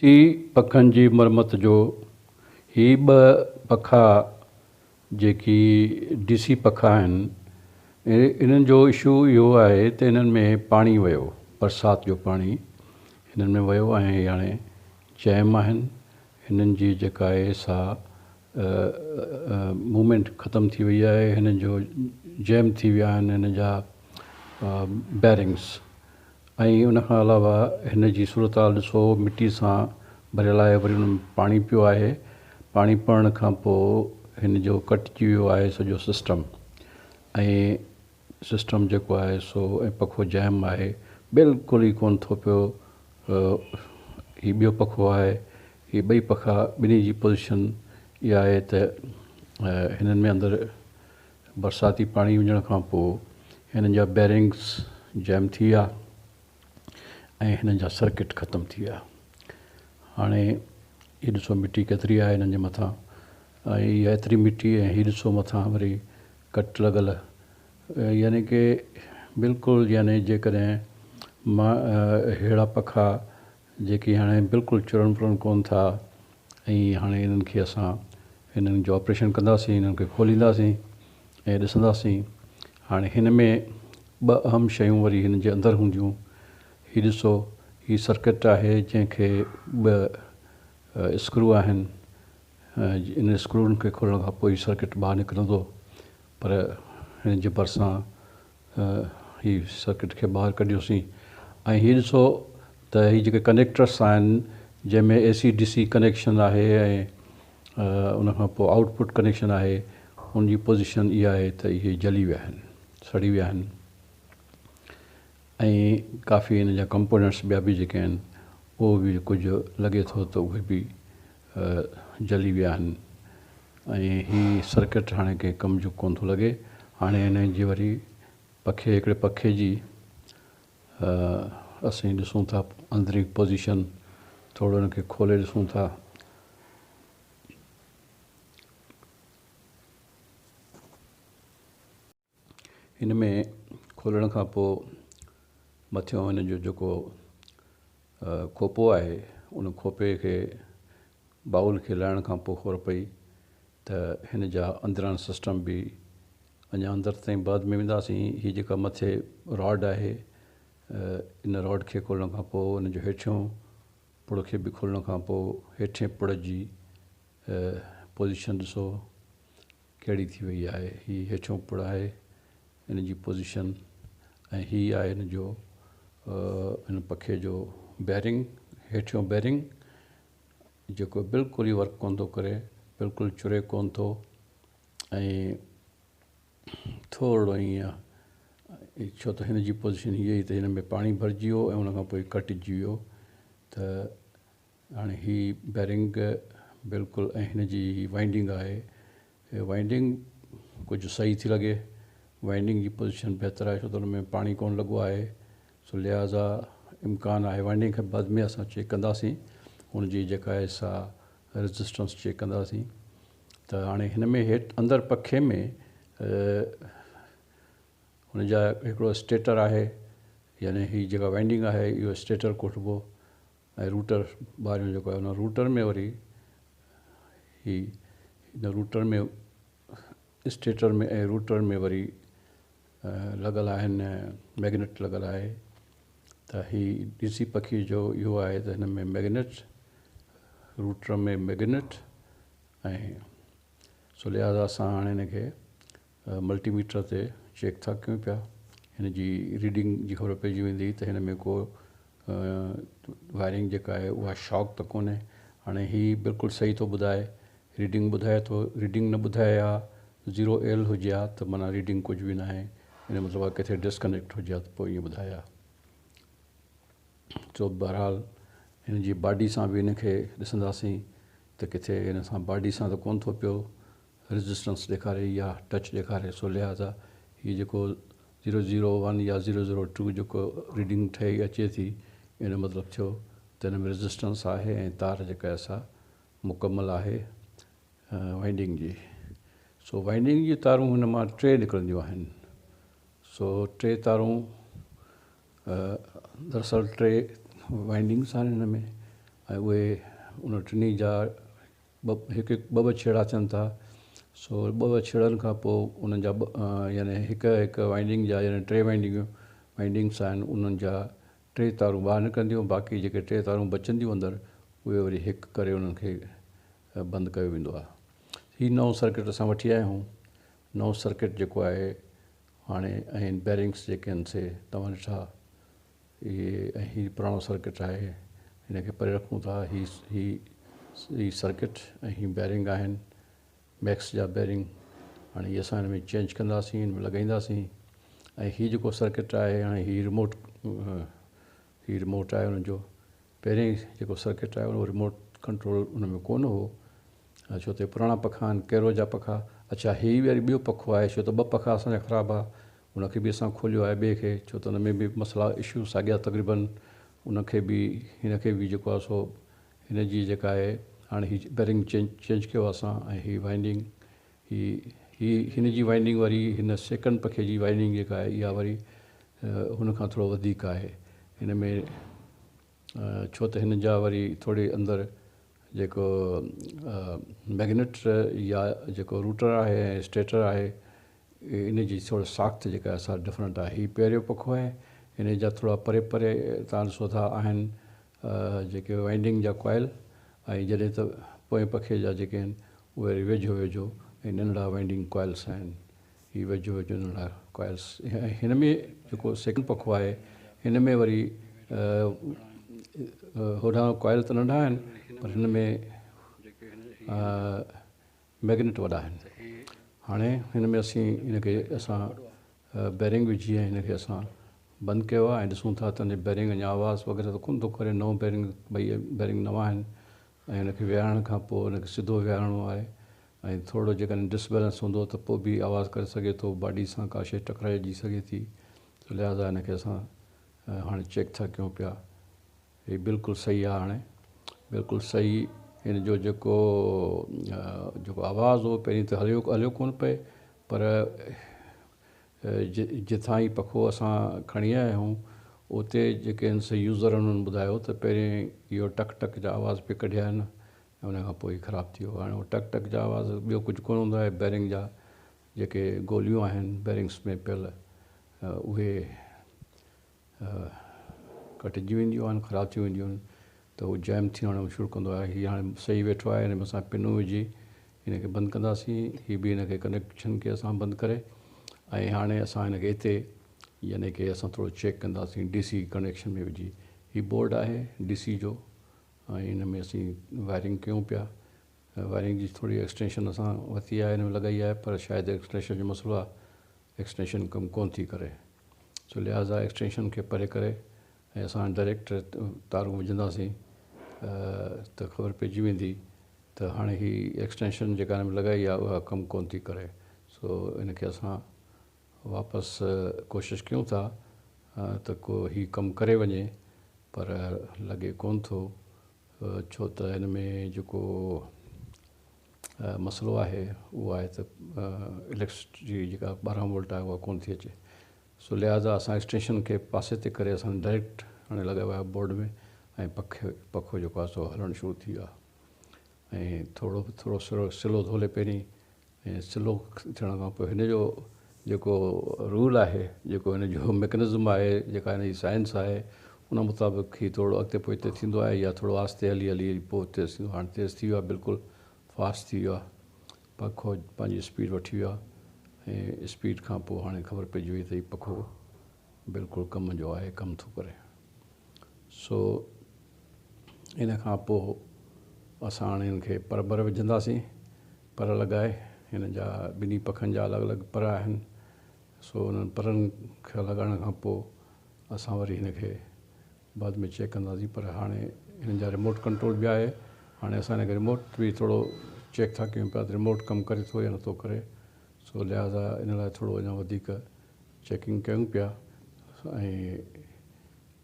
سي پکن جي مرمت جو هي ٻه پکا جيڪي ڊي سي پکا آهن انهن جو اشو اهو آهي ته انهن ۾ پاڻي ويو برسات جو پاڻي هنن ۾ ويو ۽ هي هاڻي جيم آهن هنن جي جيڪا آهي سا موومينٽ ختم ٿي وئي آهي هنن جو جيم ٿي ويا آهن هن جا بيرنگس ۽ ان کان علاوه هن جي صورتحال ڏسو مٽي سان ڀريل آهي وري ان ۾ پاڻي پيو آهي پاڻي پوڻ کان پوء هن جو ڪٽجي ويو آهي سڄو سسٽم ۽ سسٽم جيڪو آهي سو ۽ پکو جيم آهي بلڪل ئي ڪونه ٿو پيو هي ٻيو پکو آهي هي ٻئي پکا ٻنهي جي پوزيشن اها آهي ته هنن ۾ اندر برساتي پاڻي وڃڻ کان پوء هنن جا بيرنگس جيم ٿي ويا ۽ هنن جا سرڪٽ ختم ٿي ويا. هاڻي هي ڏسو مٽي ڪيتري آهي هنن جي مٿان ۽ اها ايتري مٽي ۽ هي ڏسو مٿان وري ڪٽ لڳل يعني ڪي بلڪل يعني جيڪڏهن مان ههڙا پکا جيڪي هاڻي بلڪل چرن پرن ڪونه ٿا ۽ هاڻي انهن کي اسان انهن جو آپريشن ڪنداسين انهن کي کولينداسين ۽ ڏسنداسين هاڻي هن ۾ ٻه اهم شيون وري هن جي اندر هونديون هي ڏسو هي سرڪٽ آهي جنهن کي ٻه اسڪرو آهن ان اسڪرون کي کولڻ کان پوء هي سرڪٽ ٻاهر نڪرندو پر هن جي ڀرسان هي سرڪٽ کي ٻاهر ڪڍيوسين ۽ هي ڏسو ته هي جيڪي ڪنيڪٽرس آهن جنهن ۾ اي سي ڊي سي ڪنيڪشن آهي ۽ ان کان پوء آئوٽ پٽ ڪنيڪشن آهي ان جي پوزيشن اها آهي ته اهي جلي ويا آهن سڙي ويا آهن ۽ ڪافي ان جا ڪمپوننٽس ٻيا به جيڪي آهن اهو به ڪجهه لڳي ٿو ته اهي به جلي ويا آهن ۽ هي سرڪٽ هاڻي ڪنهن ڪم جو ڪونه ٿو لڳي. هاڻي هن جي وري پکي هڪڙي پکي جي اسين ڏسون ٿا اندرين پوزيشن ٿورو هن کي کولي ڏسون ٿا. هن ۾ کولڻ کان پوء مٿيون هن جو جيڪو کوپو آهي ان کوپي کي بائول کي لاهڻ کان پوء خبر پئي ته هن جا اندران سسٽم به اڃا اندر تائين بعد ۾ وينداسين هي جيڪا مٿي راڊ آهي ان راڊ کي کولڻ کان پوء ان جو هيٺيون پڙ کي به کولڻ کان پوء هيٺين پڙ جي پوزيشن ڏسو ڪهڙي ٿي وئي آهي هي هيٺيون پڙ آهي ان جي پوزيشن ۽ هي آهي ان جو ان پکي جو بيرنگ هيٺيون بيرنگ جيڪو بلڪل ئي ورڪ ڪون ٿو ڪري بلڪل چري ڪون ٿو ۽ ٿورڙو ائين ڇو ته هن جي پوزيشن هي هئي ته هن ۾ پاڻي ڀرجي ويو ۽ ان کان پوء ڪٽجي ويو ته هاڻي هي بيرنگ بلڪل ۽ هن جي هي وائنڊنگ آهي هي وائنڊنگ ڪجهه صحيح ٿي لڳي وائنڊنگ جي پوزيشن بهتر آهي ڇو ته ان ۾ پاڻي ڪونه لڳو آهي سو لهٰذا امڪان آهي وائنڊنگ کي بعد ۾ اسان چيڪ ڪنداسين ان جي جيڪا آهي سا ريزسٽنس چيڪ ڪنداسين ته هاڻي هن ۾ هيٺ اندر پکي ۾ هن جا هڪڙو اسٽيٽر آهي يعني هي جيڪا وائنڊنگ آهي اهو اسٽيٽر ڪوٺبو ۽ روٽر ٻاهريون جيڪو آهي ان روٽر ۾ وري هي هن روٽر ۾ اسٽيٽر ۾ ۽ روٽر ۾ وري لڳل آهن ميگنيٽ لڳل آهي ته هي ڊي سي پکي جو اهو آهي ته هن ۾ ميگنيٽ روٽر ۾ ميگنيٽ ۽ سو لهٰذا اسان هاڻي هن کي ملٽي ميٽر تي چيڪ ٿا ڪيون پيا هن جي ريڊنگ جي خبر پئجي ويندي ته هن ۾ ڪو وائرنگ جيڪا آهي اها شاڪ ته ڪونهي هاڻي هي بلڪل صحيح ٿو ٻڌائي ريڊنگ ٻڌائي ٿو ريڊنگ نه ٻڌائي ها زيرو ايل هجي ها ته معنيٰ ريڊنگ ڪجهه به ناهي ان مطلب آهي ڪٿي ڊسڪنيڪٽ هجي ها ته پوء ائين ٻڌائي ها سو بهرحال هن جي باڊي سان به هن کي ڏسنداسين ته ڪٿي هن سان باڊي سان ته ڪونه ٿو پيو ريزسٽنس ڏيکاري يا ٽچ ڏيکاري سو لهٰذا هي جيڪو زيرو زيرو ون يا زيرو زيرو ٽو جيڪو ريڊنگ ٺهي اچي ٿي ان جو مطلب ٿيو ته ان ۾ ريزسٽنس آهي ۽ تار جيڪا آهي سا مڪمل آهي وائنڊنگ جي سو وائنڊنگ جي تارون هن مان ٽي نڪرنديون آهن سو ٽي تارون دراصل ٽي وائنڊنگس آهن هن ۾ ۽ اهي ان ٽنهي جا ٻه هڪ هڪ ٻه ٻه ڇيڙا ٿين ٿا سو ٻه ٻه ڇيڙن کان پوء انهن جا ٻه يعني هڪ هڪ وائنڊنگ جا يعني ٽي وائنڊنگون وائنڊنگس آهن انهن جا ٽي تارون ٻاهر نڪرنديون باقي جيڪي ٽي تارون بچنديون اندر اهي وري هڪ ڪري انهن کي بند ڪيو ويندو آهي. هي نئون سرڪٽ اسان وٺي آيا آهيون. نئون سرڪٽ جيڪو آهي هاڻي ۽ بيرنگس جيڪي آهن سي توهان ڏٺا اهي ۽ هي پراڻو سرڪٽ آهي هن کي پري رکون ٿا. هي هي هي سرڪٽ ۽ هي بيرنگ آهن ميڪس جا بيرنگ. هاڻي هي اسان هن ۾ چينج ڪنداسين، هن ۾ لڳائينداسين. ۽ هي جيڪو سرڪٽ آهي هاڻي هي ريموٽ، هي ريموٽ آهي ان جو. پهرين جيڪو سرڪٽ آهي اهو ريموٽ ڪنٽرول ان ۾ ڪونه هو، ڇو ته پراڻا پکا آهن ڪيرو جا پکا. اڇا هي وري ٻيو پکو آهي، ڇو ته ٻه پکا اسان جا خراب آ، ان کي به اسان کوليو آهي ٻئي کي، ڇو ته ان ۾ به مسئلا اشو ساڳيا تقريبن ان کي به هن کي به جيڪو آهي سو هن جي جيڪا آهي هاڻي هي بيرنگ چينج چينج ڪيو آهي اسان ۽ هي وائنڊنگ هي هي هن جي وائنڊنگ وري هن سيڪنڊ پکي جي وائنڊنگ جيڪا آهي اها وري هن کان ٿورو وڌيڪ آهي هن ۾، ڇو ته هن جا وري ٿوري اندر جيڪو ميگنيٽ يا جيڪو روٽر آهي ۽ اسٽيٽر آهي ان جي ٿوري ساخت جيڪا آهي سا ڊفرنٽ آهي. هي پهريون پکو آهي، هن جا ٿورا پري پري تان ڏسو ٿا آهن جيڪي وائنڊنگ جا ڪوائل، ۽ جڏهن ته پوئين پکي جا جيڪي آهن اهي وري ويجهو ويجهو ۽ ننڍڙا وائنڊنگ ڪوائلس آهن. هي ويجهو ويجهو ننڍڙا ڪوائلس ۽ هن ۾ جيڪو سيڪنڊ پکو آهي هن ۾ وري هوڏانهن ڪوائل ته ننڍا آهن پر هن ۾ ميگنيٽ وڏا آهن. هاڻي هن ۾ اسين هن کي اسان بيرنگ وجهي ۽ هن کي اسان بند ڪيو آهي ۽ ڏسون ٿا ته بيرنگ اڃا آواز وغيره ته ڪونه ٿو ڪري. نئون بيرنگ، ٻئي بيرنگ نوان آهن ۽ هن کي ويهارڻ کان پوء هن کي سڌو ويهارڻو آهي ۽ ٿورو جيڪڏهن ڊس بيلنس هوندو ته پوء به آواز ڪري سگهي ٿو، باڊي سان ڪا شيء ٽڪرائجي سگهي ٿي، ته لهٰذا هن کي اسان هاڻي چيڪ ٿا ڪيون پيا. هي بلڪل صحيح آهي، هاڻي بلڪل صحيح. هن جو جيڪو جيڪو آواز هو پهرين ته هليو هليو ڪونه پئي، پر جتان هي پکو اسان کڻي آيا آهيون اتي جيڪي آهن سي يوزر انهن ٻڌايو ته پهرين اهو ٽڪ ٽڪ جا آواز پئي ڪڍيا آهن ۽ ان کان پوء هي خراب ٿي ويو. هاڻي اهو ٽڪ ٽڪ جا آواز ٻيو ڪجهه ڪونه هوندو آهي، بيرنگ جا جيڪي گوليون آهن بيرنگس ۾ پيل اهي ڪٽجي وينديون آهن، خراب ٿي وينديون آهن ته هو جيم ٿيڻ شروع ڪندو آهي. هي هاڻي صحيح ويٺو آهي، هن ۾ اسان پنون وجهي هن کي بند ڪنداسين. هي به هن کي ڪنيڪشن کي اسان بند ڪري ۽ هاڻي اسان هن کي هتي يعني ڪي اسان ٿورو چيڪ ڪنداسين ڊي سي ڪنيڪشن ۾ وجهي. هي بورڊ آهي ڊي سي جو ۽ هن ۾ اسين وائرنگ ڪيون پيا. وائرنگ جي ٿوري ايڪسٽينشن اسان ورتي آهي، هن ۾ لڳائي آهي، پر شايد ايڪسٽينشن جو مسئلو آهي، ايڪسٽينشن ڪم ڪونه ٿي ڪري، سو لهٰذا ايڪسٽينشن کي پري ڪري ۽ اسان ڊائريڪٽ تارون وجهنداسين ته خبر پئجي ويندي ته هاڻي هي ايڪسٽينشن جيڪا هن ۾ لڳائي آهي اها ڪم ڪونه ٿي ڪري. سو ان کي اسان واپس ڪوشش ڪيون ٿا ته ڪو هي ڪم ڪري وڃي، پر لڳي ڪونه ٿو، ڇو ته هن ۾ جيڪو مسئلو آهي اهو آهي ته اليڪٽرسٽي جي جيڪا 12 وولٽ آهي اها ڪونه ٿي اچي. سو لهٰذا اسان ايڪسٽينشن کي پاسي تي ڪري اسان ڊائريڪٽ هاڻي لڳايو آهي بورڊ ۾ ۽ پکو جيڪو آهي سو هلڻ شروع ٿي ويو آهي ۽ ٿورو ٿورو سلو ٿو هلي پهرين ۽ سلو ٿيڻ کان پوء هن جو جيڪو رول آهي، جيڪو هن جو ميڪنزم آهي، جيڪا هن جي سائنس آهي، ان مطابق هي ٿورو اڳتي پوئتي ٿيندو آهي يا ٿورو آهستي هلي هلي پوء تيز ٿيندو آهي. هاڻي تيز ٿي ويو آهي، بلڪل فاسٽ ٿي ويو آهي، پکو پنهنجي اسپيڊ وٺي ويو آهي ۽ اسپيڊ کان پوء هاڻي خبر پئجي وئي ته هي پکو بلڪل ڪم جو آهي، ڪم ٿو ڪري. سو ان کان پوء اسان هاڻي هن کي پر بر وجهنداسين، پر لڳائي هن جا ٻنهي پکن جا الڳ الڳ پر آهن، سو انهن پرن کي لڳائڻ کان پوء اسان وري هن کي بعد ۾ چيڪ ڪنداسين. پر هاڻي هن جا ريموٽ ڪنٽرول به آهي، هاڻي اسان هن کي ريموٽ به ٿورو چيڪ ٿا ڪيون پيا ته ريموٽ ڪم ڪري ٿو يا نٿو ڪري. سو لهٰذا ان لاء ٿورو اڃا وڌيڪ چيڪنگ ڪيون پيا ۽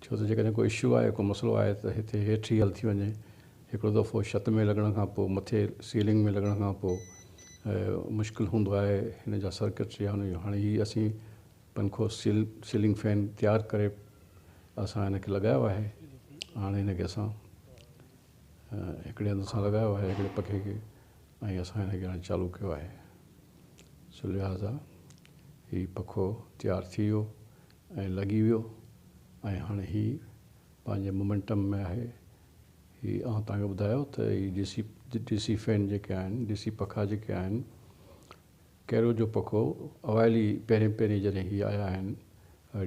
ڇو ته جيڪڏهن ڪو اشو آهي، ڪو مسئلو آهي ته هتي هيٺ ئي حل ٿي وڃي. هڪڙو دفعو ڇت ۾ لڳڻ کان پوء مٿي سيلنگ ۾ لڳڻ کان پوء مشڪل هوندو آهي هن جا سرڪٽ يا هن جو. هاڻي هي اسين پنکو سيلنگ فين تيار ڪري اسان هن کي لڳايو آهي. هاڻي هن کي اسان هڪڙي هنڌ اسان لڳايو آهي هڪڙي پکي کي ۽ اسان هن کي هاڻي چالو ڪيو آهي سو لهٰذا هي پکو تيار ٿي ويو ۽ لڳي ويو ۽ هاڻي هي پنهنجي مومينٽم ۾ آهي. هي آئون توهان کي ٻڌايو ته هي ڊي سي ڊي سي فين جيڪي آهن ڊي سي پکا جيڪي آهن ڪيرو جو پکو اوائلي پهرين پهرين جڏهن هي آيا آهن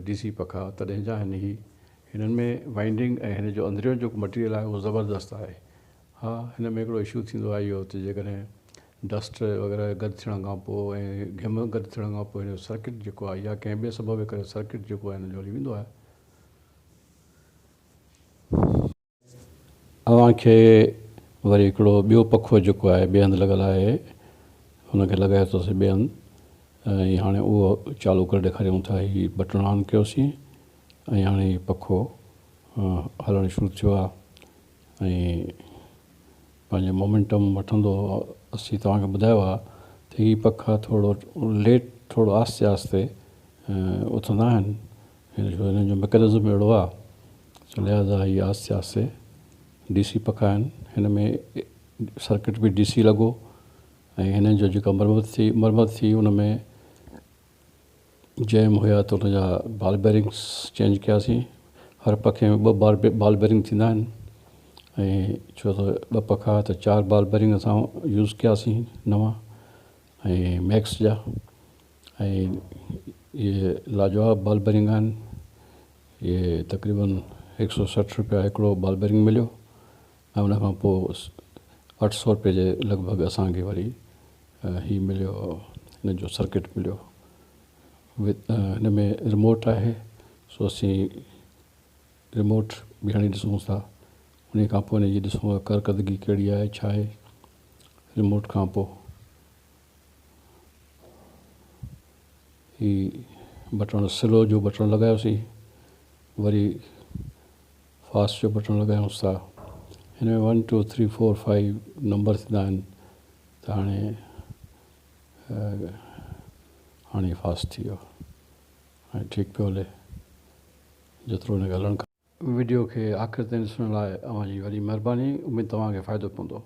ڊي سي پکا تڏهن جا آهن هي هنن ۾ وائنڊنگ ۽ هن جو اندريون جيڪو مٽيريل آهي اهو زبردست آهي ها هن ۾ هڪڙو اشو ٿيندو آهي اهو ته جيڪڏهن ڊسٽ وغيره گڏ ٿيڻ کان پوء ۽ گهم گڏ ٿيڻ کان پوء هن جو سرڪٽ جيڪو آهي يا ڪنهن ٻئي سبب جي ڪري سرڪٽ جيڪو آهي هن جو هلي ويندو آهي. اوهان کي وري هڪڙو ٻيو پکو جيڪو آهي ٻئي هنڌ لڳل آهي هن کي لڳائي ٿو سي ٻئي هنڌ ۽ هاڻي اهو چالو ڪري ڏيکاريون ٿا هي بٽڻ آن ڪيوسين ۽ هاڻي هي پکو هلڻ شروع ٿيو آهي ۽ پنهنجو مومينٽم وٺندو اسين توهان کي ٻڌايو آهي ته هي پکا ٿورو ليٽ ٿورو آهستي آهستي اٿندا آهن هنن جو ميڪنزم اهڙو آهي سو لهٰذا هي آهستي آهستي ڊي سي پکا آهن هن ۾ سرڪٽ به ڊي سي لڳو ۽ هنن جو جيڪا مرمت ٿي مرمت ٿي ان ۾ جيم هيا ته ان جا بال بيرنگس چينج ڪياسين هر پکي ۾ ٻه بال بال بيرنگ ٿيندا آهن ۽ ڇو ته ٻه پکا ته چار بال بيرنگ اسان يوز ڪياسين نوان ۽ ميڪس جا ۽ اهي لاجواب بال بيرنگ آهن اهي تقريبن هڪ سو 60 روپيا هڪڙو بال بيرنگ مليو ۽ ان کان پوء 800 روپئي جي لڳ ڀڳ اسان کي وري هي مليو هن جو سرڪٽ مليو هن ۾ ريموٽ آهي سو اسين ريموٽ به هڻي ڏسون ٿا ان کان پوء هن جي ڏسون ڪارڪردگي ڪهڙي آهي ڇا آهي ريموٽ کان پوء هي بٽڻ سلو جو بٽڻ لڳايوسين وري فاسٽ جو بٽڻ لڳايونس ٿا هن ۾ 1 2 3 4 5 نمبر ٿيندا آهن ته هاڻي هاڻي فاسٽ ٿي ويو هاڻي ٺيڪ پيو هلي جيترو هن کي هلڻ کپي. وڊيو کي آخر تائين ڏسڻ لاء اوهان جي وڏي مهرباني اميد توهان کي فائدو پوندو.